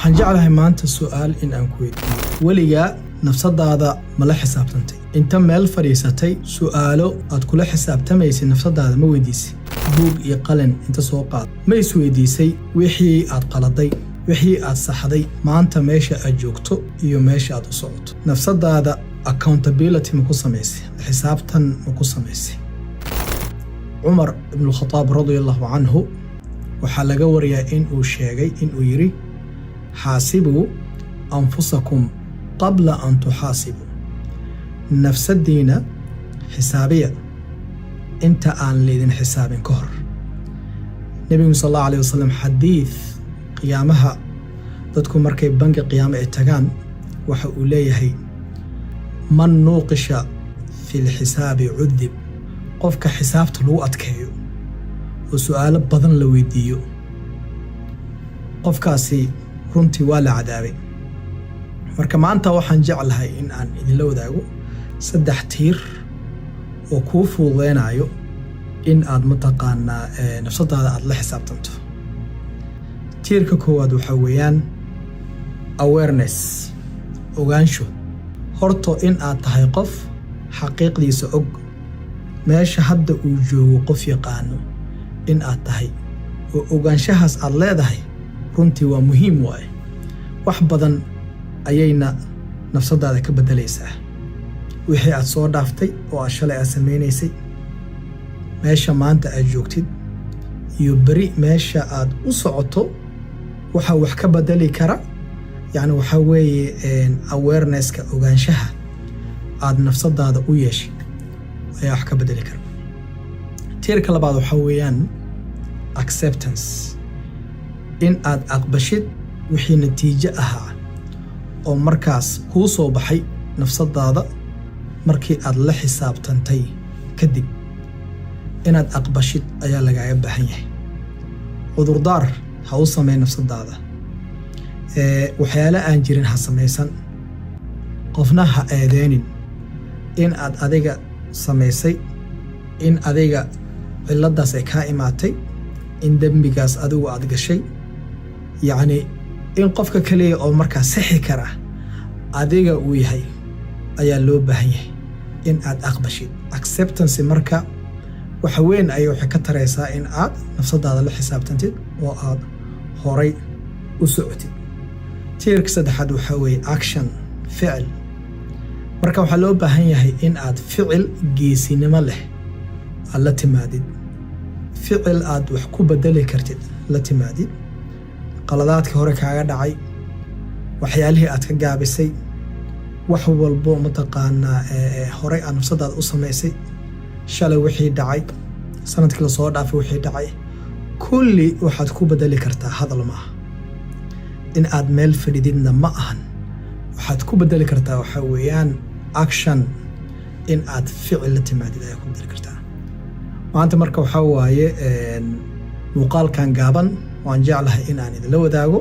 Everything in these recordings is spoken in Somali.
Waxaan jeclahay maanta su'aal in aan ku weydiiyo: weligaa nafsadaada ma la xisaabtantay? Inta meel fadhiisatay, su'aalo aad kula xisaabtamaysay nafsadaada ma weydiisay? Buug iyo qalin inta soo qaad, ma isweydiisay wixii aad qaladay, wixii aad saxday, maanta meesha aad joogto iyo meesha aad u socoto? Nafsadaada accountability ma ku samaysay? Xisaabtan ma ku samaysay? Cumar ibnukhadaab radia allahu canhu waxaa laga wariyaa in uu sheegay, in uu yidhi: "حاسبوا أنفسكم قبل أن تحاسبوا." Nafsadiina xisaabiya inta aan laydin xisaabin ka hor. Nebigu sal allahu alayh wasalam xadiid qiyaamaha, dadku markay bangi qiyaamo ay tagaan, waxa uu leeyahay: "من نوقش في الحساب عذب." Qofka xisaabta lagu adkeeyo oo su'aalo badan la weydiiyo, qofkaasi runtii waa la cadaabay. Marka maanta waxaan jeclahay in aan idinla wadaago saddex tiir oo kuu fududeynayo in aad mataqaanaa nafsadaada aad la xisaabtanto. Tiirka koowaad waxaa weeyaan awareness, ogaansho. Horto in aad tahay qof xaqiiqdiisa og, meesha hadda uu joogo qof yaqaano in aad tahay, oo ogaanshahaas aad leedahay runtii waa muhiim waaye. Wax badan ayayna nafsadaada ka beddelaysaa, wixii aad soo dhaaftay oo aad shalay aad samaynaysay, meesha maanta aad joogtid iyo beri meesha aad u socoto. Waxaa wax ka bedeli kara, yacni, waxaa weeye awarenesska, ogaanshaha aad nafsadaada u yeeshay ayaa wax ka bedeli kara. Tiirka labaad waxaa weeyaan acceptance, in aad aqbashid wixii natiijo ahaa oo markaas kuu soo baxay nafsadaada markii aad la xisaabtantay kadib. Inaad aqbashid ayaa lagaaga baahan yahay. Cudurdaar ha u samey nafsadaada, waxyaale aan jirin ha samaysan, qofna ha eedeynin. In aad adiga samaysay, in adiga ciladaas ay kaa imaatay, in dembigaas adigu aad gashay, yacni in qofka kaliya oo markaa sixi kara adiga uu yahay ayaa loo baahan yahay in aad aqbashid. Acceptance marka waxa weyn ayay waxay ka taraysaa in aad nafsadaada la xisaabtantid oo aad horay u socotid. Tiirka saddexaad waxaa weeye action, ficil. Marka waxaa loo baahan yahay in aad ficil geesinimo leh aad la timaadid, ficil aad wax ku bedeli kartid la timaadid. Qaladaadkii hore kaaga dhacay, waxyaalihii aad ka gaabisay, wax walbo mataqaanaa horey aad nafsadaada u samaysay, shalay wixii dhacay, sanadkii lasoo dhaafay wixii dhacay, kulli waxaad ku bedeli kartaa hadal ma aha, in aad meel fadhididna ma ahan. Waxaad ku bedeli kartaa waxaa weeyaan action, in aad ficil la timaadid ayaa ku bedeli kartaa. Maanta marka waxaa waaye muuqaalkan gaaban waan jeclahay in aan idinla wadaago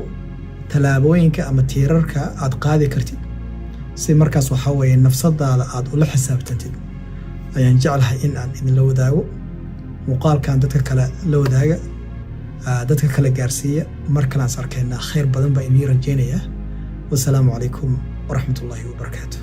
tallaabooyinka ama tiirarka aad qaadi kartid si markaas waxaa weeye nafsadaada aad ula xisaabtantid ayaan jeclahay in aan idinla wadaago. Muuqaalkan dadka kale la wadaaga, dadka kale gaarsiiya. Mar kalean is arkaynaa, khayr badan baa idiin rajaynayaa. Wasalaamu calaykum waraxmatullaahi wabarakaatu.